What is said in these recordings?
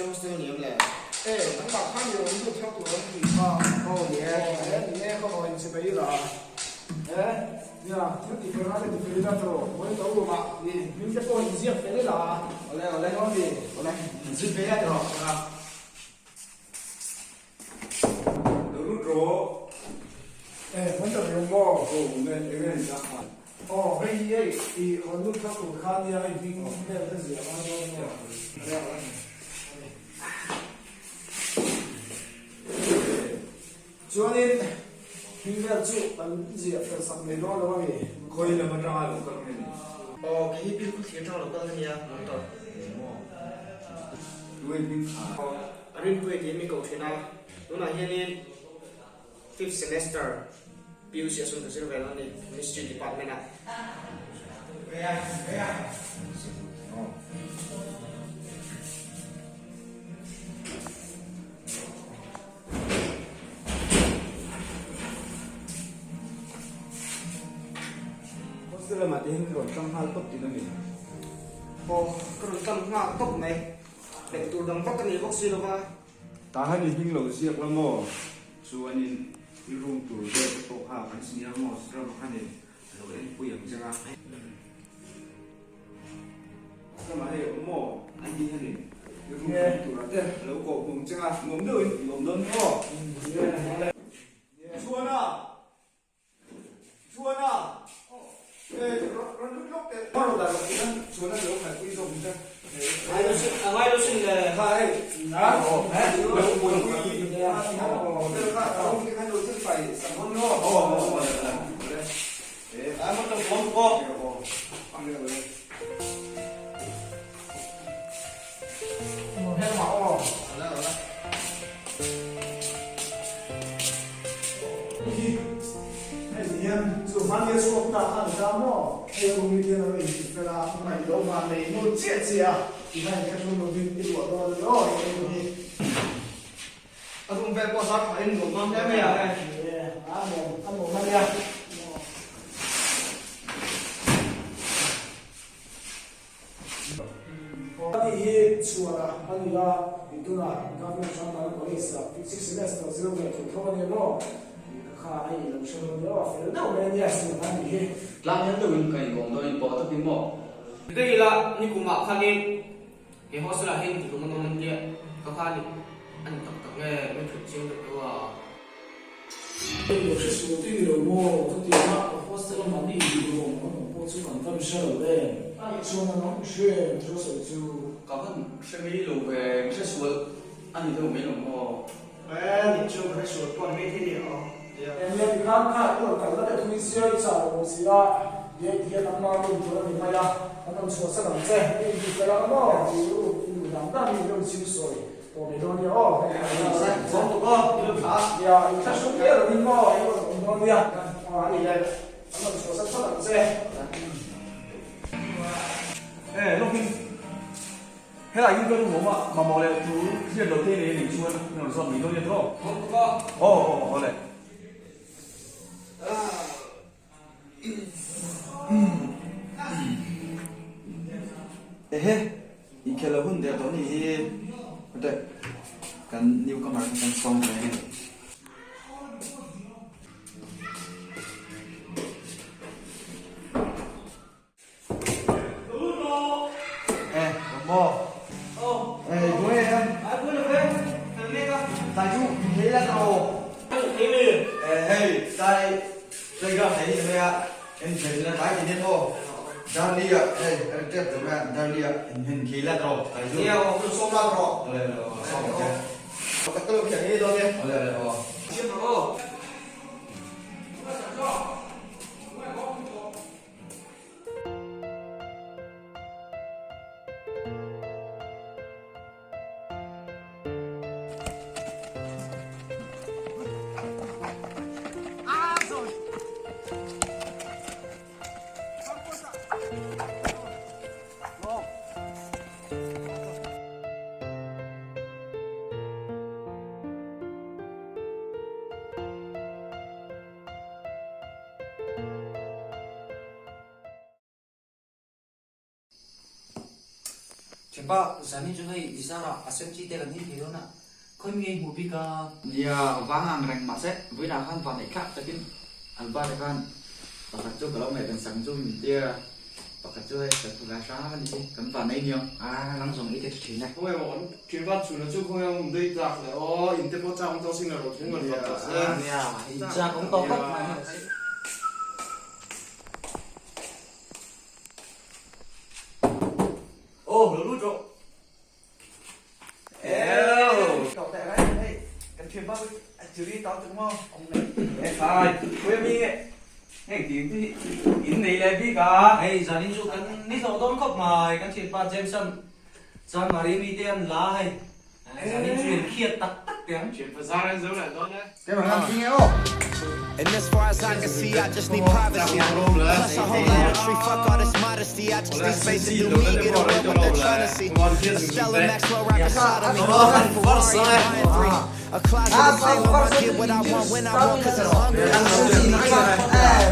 hostel a ni em le? E, nangmah khan i rawn lut thar tur an tih kha. Aw ni e. Aw e, ni e, ka rawn inchhe ila. E, nia, thil ti fel ngai te ti fel ila tawh, vawiin lo rum ah i hming te pawh inziak fel ila. Awle, awle. Aw ni. Awle, inzui ve ila tawh. Lo lut rawh. E, hman tak reng maw? Aw, awm e, eng nge ni ta kha? Aw, hei hi hei, i rawn lut thar tur kha nia, hei hming vel ka ziah ngai dawn maw? Chuanin hming vel chu kan ziah fel sak mai dawn lo a mi? Khawi lam atanga lo kal nge ni? Aw, kei hi Pilkhu thlir atanga lo kal ka nia, motor. Maw? Tunge hming kha? Aw, a rinpuia tiin mi ko thin a, tunah hianin fifth semester PUC a sum ka zir ve lo a ni, Chemistry department ah. Hostel lamah te hian rawn tlang nghal tawp tih na mi? Aw, ka rawn tlang nghal tawp mai. Leh tur dang vak a ni bawk si lova. Tah hian i hming lo ziak la maw? Chuanin i room tur vel te pawh kha kan senior most ram kha nen a lo enpui ang cheng a. Ramah hei awm maw? An ti hianin i room awm turah te a lo kawh hmung cheng a, nuam deuhin i awm dawn maw? Chuana! Chuana! Eh, rawn lut lawk teh. Hma rawh dah rawh tih khan Chuana lo khalh pui zawk ang che. A ngai lo sin le. Kha hei, a lo buaipui vel kha a room te khan lo thil fai sak dawn maw? Aw, aw, aw, awle, awle. Eh, a motor pawm pawh. Aw, awle, awle. A room vel pawh zar thain nuam dawn hle mai a. Ani hi chhuan a a ni a, i tunah Government Sangmana College ah six semester zir ve thei tho a ni maw? Tih ka kha hei i lo hre dawn nia aw, fel deuh mai a nia chhuan a nih hi. Tlang hian deuhin ka inkawm dawn in pawh takin maw? Daih ila nikumah khanin he hostel ah hian tihlum an awm an tia ka kha ni a ni tak tak nge min hrilh chiang deuh deuh a. Hei lo hre sual tih ni lo maw? Chutianga ka hostel a mahni induhawm an awm pawh chu kan van hre lo em? A nih chuan an awm hre em thu sawi chu? Ka van hre mai lo ve, mi hre sual a ni deuh mai lo maw? E, nih chu ka hre sual pawh ni mai thei ni aw. Eng nge ti khan kha i rawn kal na te thui sia i chau awm si a, ye ti hian an mar room tur a ni mai a, an rawn chhuah sak ang che, i inti fel ang maw? Ti u, i duh dang dang mi rawn chim sawi. Aw mai dawn nia aw, hei a ni a. Zawng tuk aw, i lut thla a. Nia, in thla hrung miah lovin maw, i rawn awm dawn nia. Aw a ni le, an rawn chhuah sat phawt ang che. E, lawkin helai hi ka room awm a, mamawh leh thu hriat lo te nei a nih chuan min rawn zawt mai dawn nia tawh. Zawng tuk aw. Aw aw aw le. Ehe, inkhel lo hun der tawh ni hi hawteh kan newcomer kha kan sawm ve nge. E, maw? E, buai em? Ai buai lo ve, fel mek a. Tai chu thei la tawh. Thei mi. E, hei, tai playground nei hi mai a, en thei la tai ti nen aw. Darli ah, hei, ka ri tep tawh mai a, darli ah in hen thei la tawh, tai chu. Nia aw, hun sawm la tawh. Awle, awle, aw, sawm ang che. Ka lo khiah ngei dawn e. Awle, awle, aw. Siam rawh aw. Thianpa, zanin chu hei i zarah a sem chi te kan him thei dawn a, khawi mi ngei hmuh bik a? Nia, vang ang reng mahse vawiinah khan van neih thlak takin Albert-a khan pakhat chu ka lo ngaihven sak chu min tia, pakhat chu hei kan khawlai hrang a ni hi, kan van nei niang. A, nang zawng i ti tha thin e. Khawnge maw kan thianpa chhuna chu khawnge awm daih tlak le aw, in te pawh chak awm tawh sin a ro thung kan hlawh tawh se. Nia, in chak awm tawh khawp mai. Aw, lo lut rawh. Eo! Tawh teh rai hei, kan thianpa chu a chiri tau tuk maw? E khai, khawi ami nge? Heng tih hi in nei leh bik a. Hei, zanin chu kan ni hlawh dawn khawp mai, kan thianpa Jameson chuan Maria mite an la hei. Zanin chu in khiat tak tak teh ang. Thianpa zar an zo leh dawn e. And as far as I can see, I just need privacy. Plus a whole lot of tree, fuck all this modesty. I just need space to do me, get away what they're trying to see. A Stella Maxwell right beside of me. Ferrari, I'm buying three. A closet of Salem, I get what I want when I want, cause as hungry as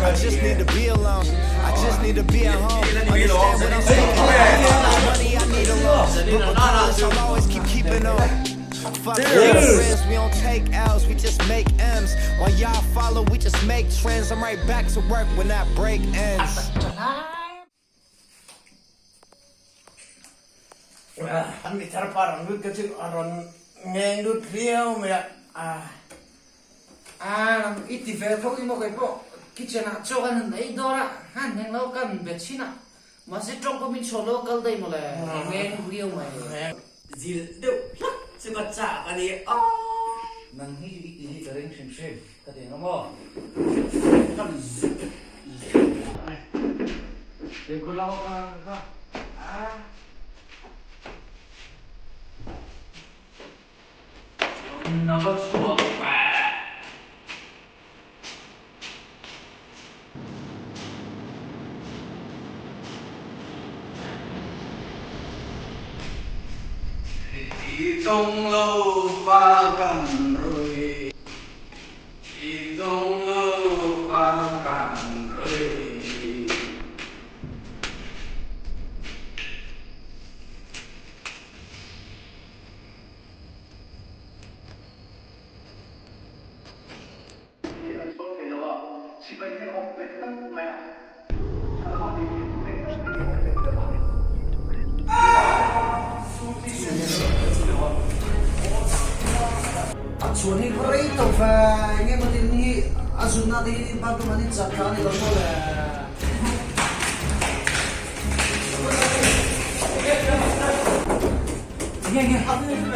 I just need to be alone. I just need to be at home. Understand what I'm saying? Money I need alone. But regardless, I'll always keep keeping on. Fuck friends, we don't take L's, we just make M's. While y'all follow, we just make trends. I'm right back to work when that break ends. An mi thar pa rawn lut ka chu a rawn ngeng lut viau mai a. A lam i ti ve tho emaw kei pawh kitchen ah chaw kan han ei dawr a, han eng lo kan be thin a, mahse tawng pawh min chhuah lo kal daih mawle, ngeng viau mai. Zilh deuh hlak chu ka chak a ni a. Nang hi i ti hi ka ring hrim hrim ka ti ang maw? Ka zuk Lehkhaw lau ka ka a. Na va chhuak ve. I tawng lo pa kan rui, i tawng lo pa kan rui. Hi an sual thei lo a, sipai hi awp bet tlat mai a, thlalak hi bet tlat mai a, awp bet tlat a. A chhuan hi rei tawh ve, enge maw tin hi a zunna te hi bathroom an inchak thla a ni lo maw le. Nge nge. Nge.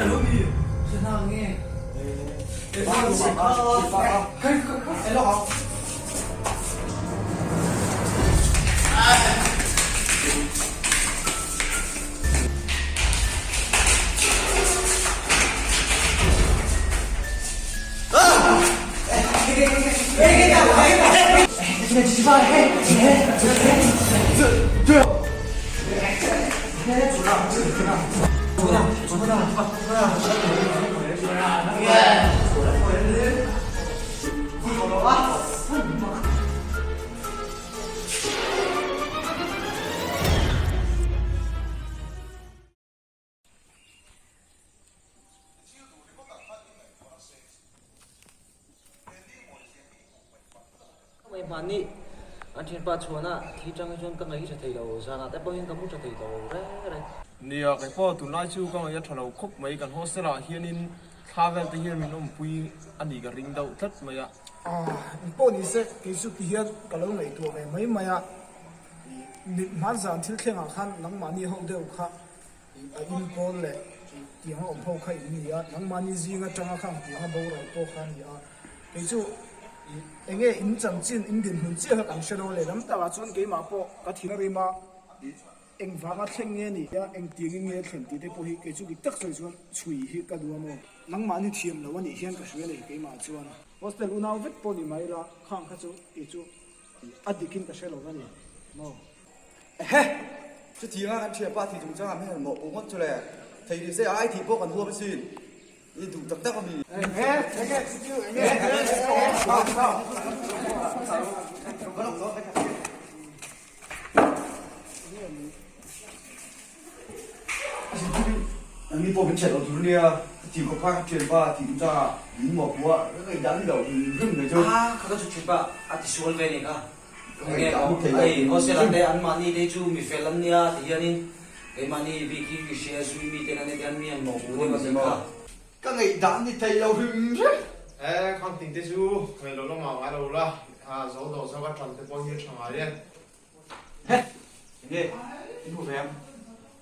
Mai hmanni an thianpa chhuana thi tang hi chuan ka ngaih tha thei lo, zanah te pawhin ka mu tha thei lo reng reng. Nia, kei pawh tunlai chu ka ngaih a tha lo khawp mai, kan hostel ah hianin thla vel te hian min awmpui a nih ka ring deuh tlat mai a. Eng pawh ni se, kei chu ti hian ka lo ngaihtuah ve mai mai a, mit hman zan thil thlengah khan nangmahni ho deuh kha a in pawl leh tiang a awm ho kha in ni a, nangmahni zing atanga khang tiang a boral pawh kha a ni a, kei chu enge in chanchin in dinhmun chiah kha kan hre lo lehlam takah chuan keimah pawh ka thin a rim a. Engvanga thleng nge ni a, engtiangin nge thlen tih te pawh hi kei chu dik tak sawi chuan chhui hi ka duh a maw? Nangmahni thiam lo a nih hian ka hria leh keimah chuan. Hostel unau vek pawh ni mai la, khang kha chu kei chu a dikin ka hre lo a ni maw? Ehe! Chutianga kan thianpa thih chungchangah hmel mawh pawh ngawt chu le, thei ni se ai thih pawh kan huam asin, i duh tak tak a mi? Ehe! Enge chu enge? Nangni pawh min chhiat loh tur ania, ka ti khawp kha thianpa tih duh chang ah min mawh pawh a, ka ngaihdan ni lo hrim hrim mai chu. A, kha ka chu thianpa a ti sual ve nih kha. Enge hei hostel ah te an mahni te hi chu mi fel an nia ti hianin keimahni bik hi i hria zui mi ten an ni te an mi an mawh pawh deuh a tih kha. Ka ngaihdan ni thei lo hrim hrim. E, khang ting te chu ngaih loh lamah ngai lo la, zo dawh zawk a tan te pawh hi a tha ngai e. He! Enge i hmu ve ang?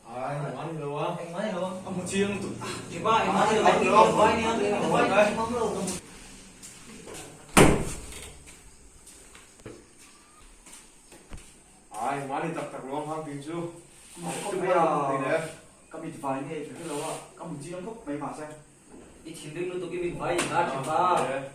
Ai, engmah ni lo a. Engmah ni lo a. A hmu chiang lutuk. Kipa, engmah ni lo a. Engmah ni lo a. Engmah ni lo a. Ai, engmah ni tak tak lo ang hang ting chu. Chu mai a, ka mit vai nge ka hre lo a, ka hmu chiang khawp mai mahse. I thinrim lutuk i mit vai i hna thin a.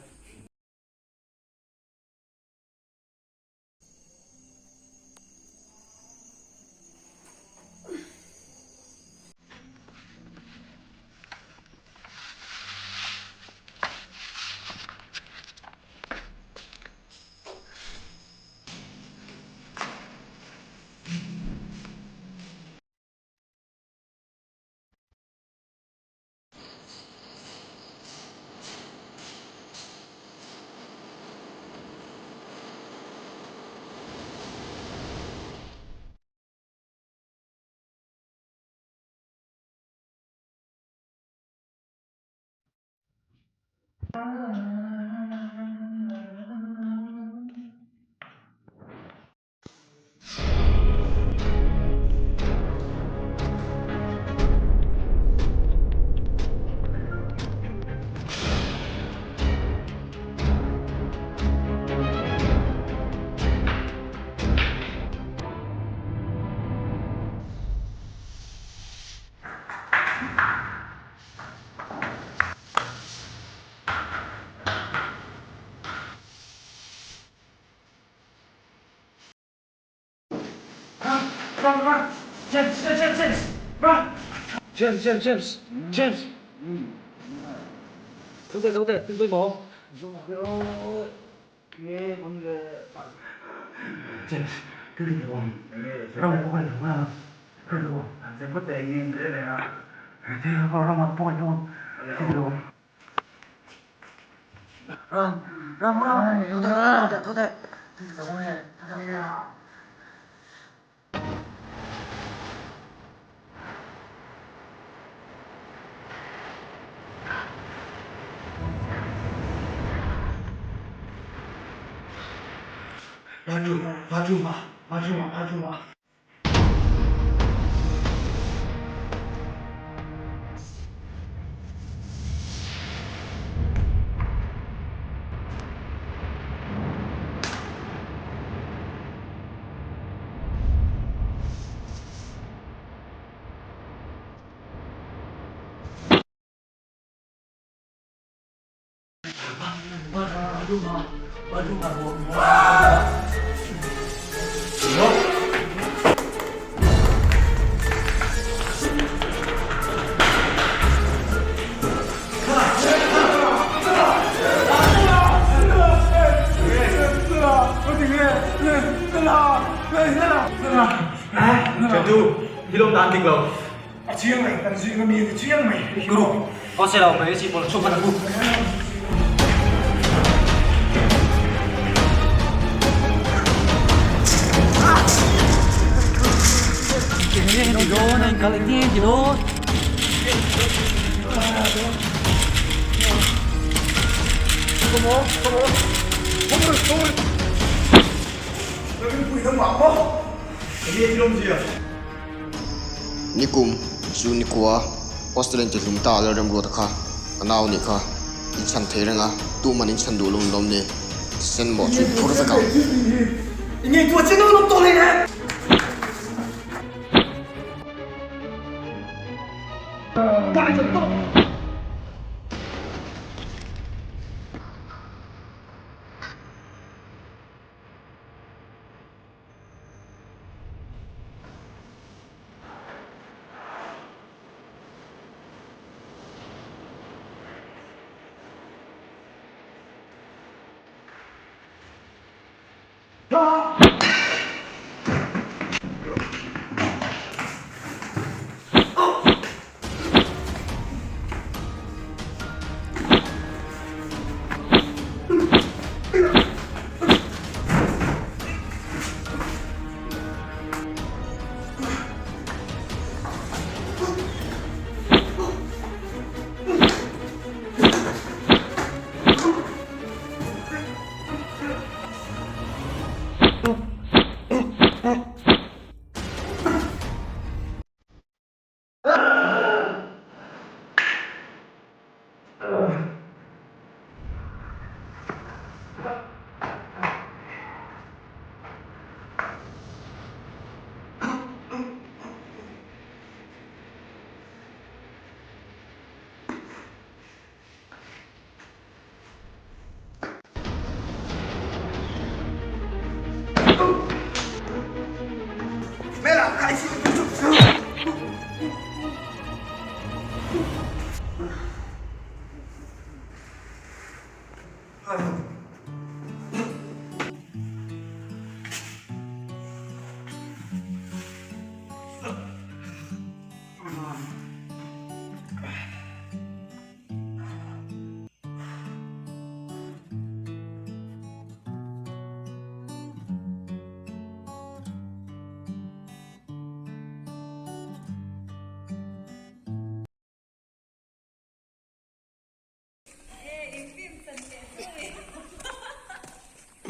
James James James James Zo teh zo teh tin pawimawh James A chiang mai, kan zing ami a chiang mai. Guru, hostel ah awm mai si pawl chhuk hman ang u. Nikum chu nikhua hostel in tihlum ta a Lalremruata kha ka nau nih kha in chhan thei reng a, tuman in chhan duh lo lawm ni sen mawh chu in phur vek ang.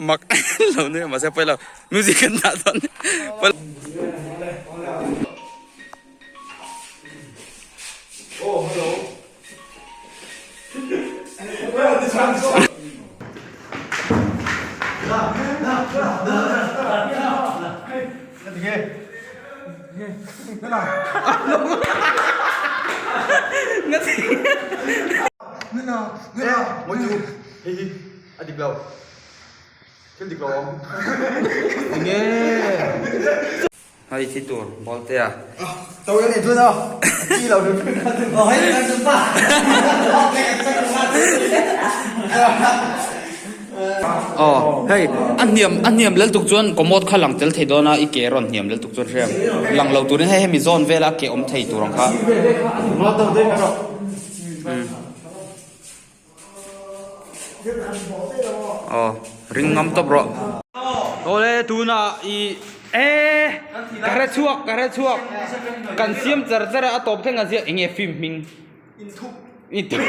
Mak lo ni mahse pawi lo music an dah dawn A dik lo. Thil dik lo awm. Enge? Hei thi tur Bawltea. To em ni chun a. Chi lo hrim hrim kha chu. Hei kan chun pa. Aw hei a hniam a hniam lel tuk chuan commode kha lang tel thei dawn a i ke rawn hniam lel tuk chuan hriam lang lo turin hei hemi zawn vela ke awm thei tur ang kha. Aw ring ngam tawp rawh. Awle tunah i e ka hre chhuak ka hre chhuak kan siam char char a a tawp thleng a ziak eng nge film hming inthup inthup.